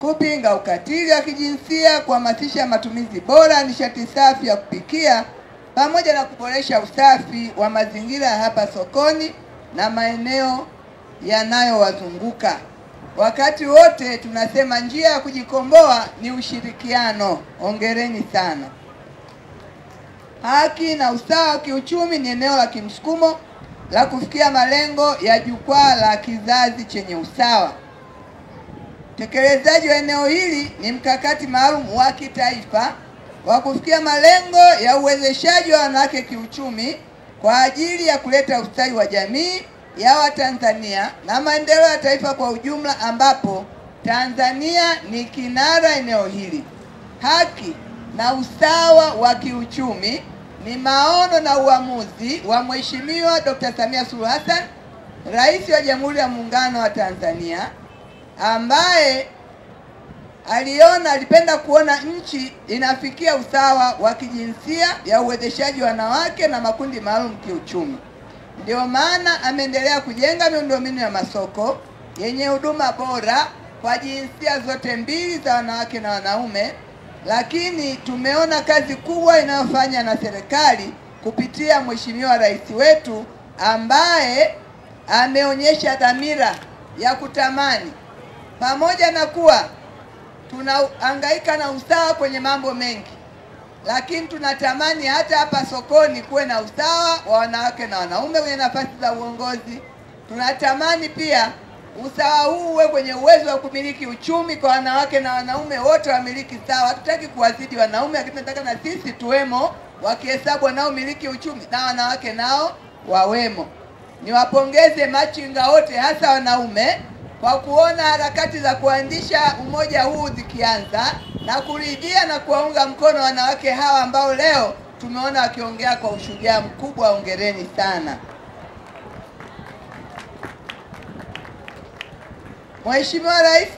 Kupinga ukatili wa kijinsia, kuhamasisha matumizi bora nishati safi ya kupikia, pamoja na kuboresha usafi wa mazingira hapa sokoni na maeneo yanayowazunguka. Wakati wote tunasema njia ya kujikomboa ni ushirikiano. Hongereni sana. Haki na usawa wa kiuchumi ni eneo la kimsukumo la kufikia malengo ya jukwaa la kizazi chenye usawa. Tekelezaji wa eneo hili ni mkakati maalum wa kitaifa wa kufikia malengo ya uwezeshaji wa wanawake kiuchumi kwa ajili ya kuleta ustawi wa jamii ya Watanzania na maendeleo ya taifa kwa ujumla, ambapo Tanzania ni kinara eneo hili. Haki na usawa wa kiuchumi ni maono na uamuzi wa Mheshimiwa Dr. Samia Suluhu Hassan, Rais wa Jamhuri ya Muungano wa Tanzania, ambaye alipenda kuona nchi inafikia usawa wa kijinsia ya uwezeshaji wanawake na makundi maalum kiuchumi. Ndio maana ameendelea kujenga miundombinu ya masoko yenye huduma bora kwa jinsia zote mbili za wanawake na wanaume. Lakini tumeona kazi kubwa inayofanya na serikali kupitia Mheshimiwa Rais wetu, ambaye ameonyesha dhamira ya kutamani, pamoja na kuwa tunahangaika na usawa kwenye mambo mengi, lakini tunatamani hata hapa sokoni kuwe na usawa wa wanawake na wanaume kwenye nafasi za uongozi. Tunatamani pia usawa huu uwe kwenye uwezo wa kumiliki uchumi kwa wanawake na wanaume wote wamiliki sawa. Hatutaki kuwazidi wanaume, lakini tunataka na sisi tuwemo wakihesabu wanaomiliki uchumi na wanawake nao wawemo. Niwapongeze machinga wote, hasa wanaume, kwa kuona harakati za kuanzisha umoja huu zikianza na kuridhia na kuwaunga mkono wanawake hawa ambao leo tumeona wakiongea kwa ushujaa mkubwa. Hongereni sana. Mheshimiwa Rais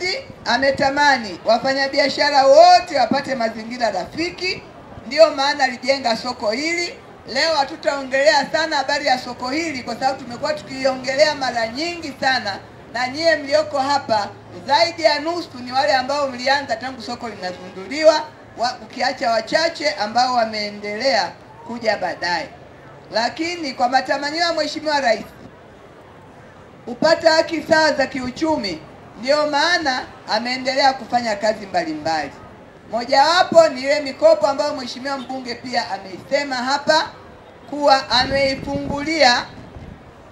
ametamani wafanyabiashara wote wapate mazingira rafiki, ndio maana alijenga soko hili. Leo hatutaongelea sana habari ya soko hili kwa sababu tumekuwa tukiongelea mara nyingi sana, na nyie mlioko hapa zaidi ya nusu ni wale ambao mlianza tangu soko linazinduliwa, ukiacha wachache ambao wameendelea kuja baadaye. Lakini kwa matamanio ya Mheshimiwa Rais upata haki sawa za kiuchumi, ndio maana ameendelea kufanya kazi mbalimbali. Mojawapo ni ile mikopo ambayo Mheshimiwa mbunge pia ameisema hapa kuwa ameifungulia.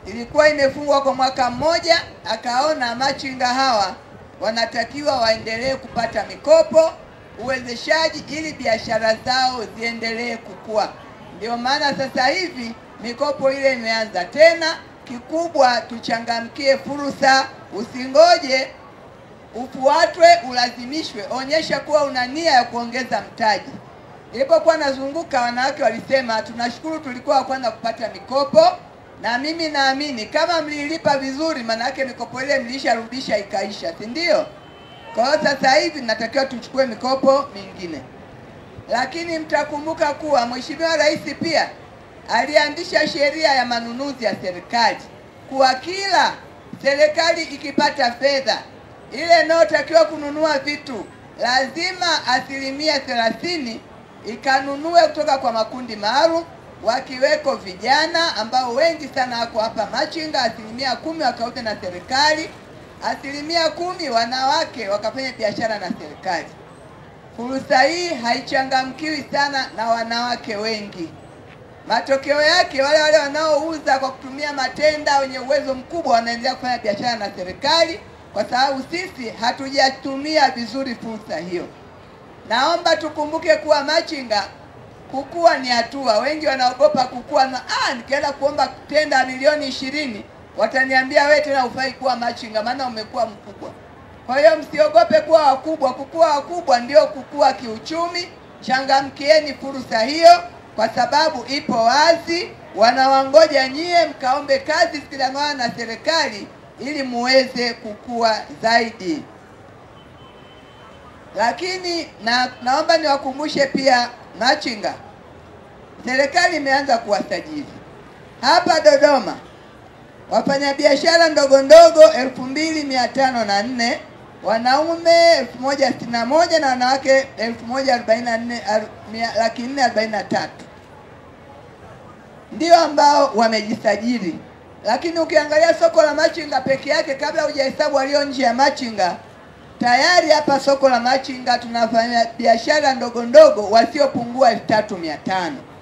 Ilikuwa imefungwa kwa mwaka mmoja, akaona machinga hawa wanatakiwa waendelee kupata mikopo, uwezeshaji, ili biashara zao ziendelee kukua. Ndio maana sasa hivi mikopo ile imeanza tena. Kikubwa tuchangamkie fursa, usingoje ufuatwe ulazimishwe, onyesha kuwa una nia ya kuongeza mtaji. Nilipokuwa nazunguka, wanawake walisema tunashukuru tulikuwa kwanza kupata mikopo, na mimi naamini kama mlilipa vizuri, maana yake mikopo ile mlisharudisha ikaisha, si ndio? Kwa hiyo sasa hivi natakiwa tuchukue mikopo mingine. Lakini mtakumbuka kuwa Mheshimiwa Rais pia alianzisha sheria ya manunuzi ya serikali, kuwa kila serikali ikipata fedha ile inayotakiwa kununua vitu lazima 30% ikanunue kutoka kwa makundi maalum, wakiweko vijana ambao wengi sana wako hapa machinga, 10% wakauze na serikali, 10% wanawake wakafanya biashara na serikali. Fursa hii haichangamkiwi sana na wanawake wengi. Matokeo yake wale wale wanaouza kwa kutumia matenda wenye uwezo mkubwa wanaendelea kufanya biashara na serikali, kwa sababu sisi hatujatumia vizuri fursa hiyo. Naomba tukumbuke kuwa machinga kukua ni hatua. Wengi wanaogopa kukua na nikienda kuomba tenda milioni 20 wataniambia wewe tena hufai kuwa machinga maana umekuwa mkubwa. Kwa hiyo msiogope kuwa wakubwa. Kukua wakubwa ndio kukua kiuchumi. Changamkieni fursa hiyo kwa sababu ipo wazi, wanawangoja nyie mkaombe kazi zikidanganywa na serikali ili muweze kukua zaidi. Lakini naomba niwakumbushe pia machinga, serikali imeanza kuwasajili hapa Dodoma wafanyabiashara ndogo ndogo 2504 Wanaume 1061 na wanawake 1443 ndio ambao wamejisajili. Lakini ukiangalia soko la machinga peke yake, kabla hujahesabu walio nje ya machinga, tayari hapa soko la machinga tunafanya biashara ndogo ndogo wasiopungua 3500.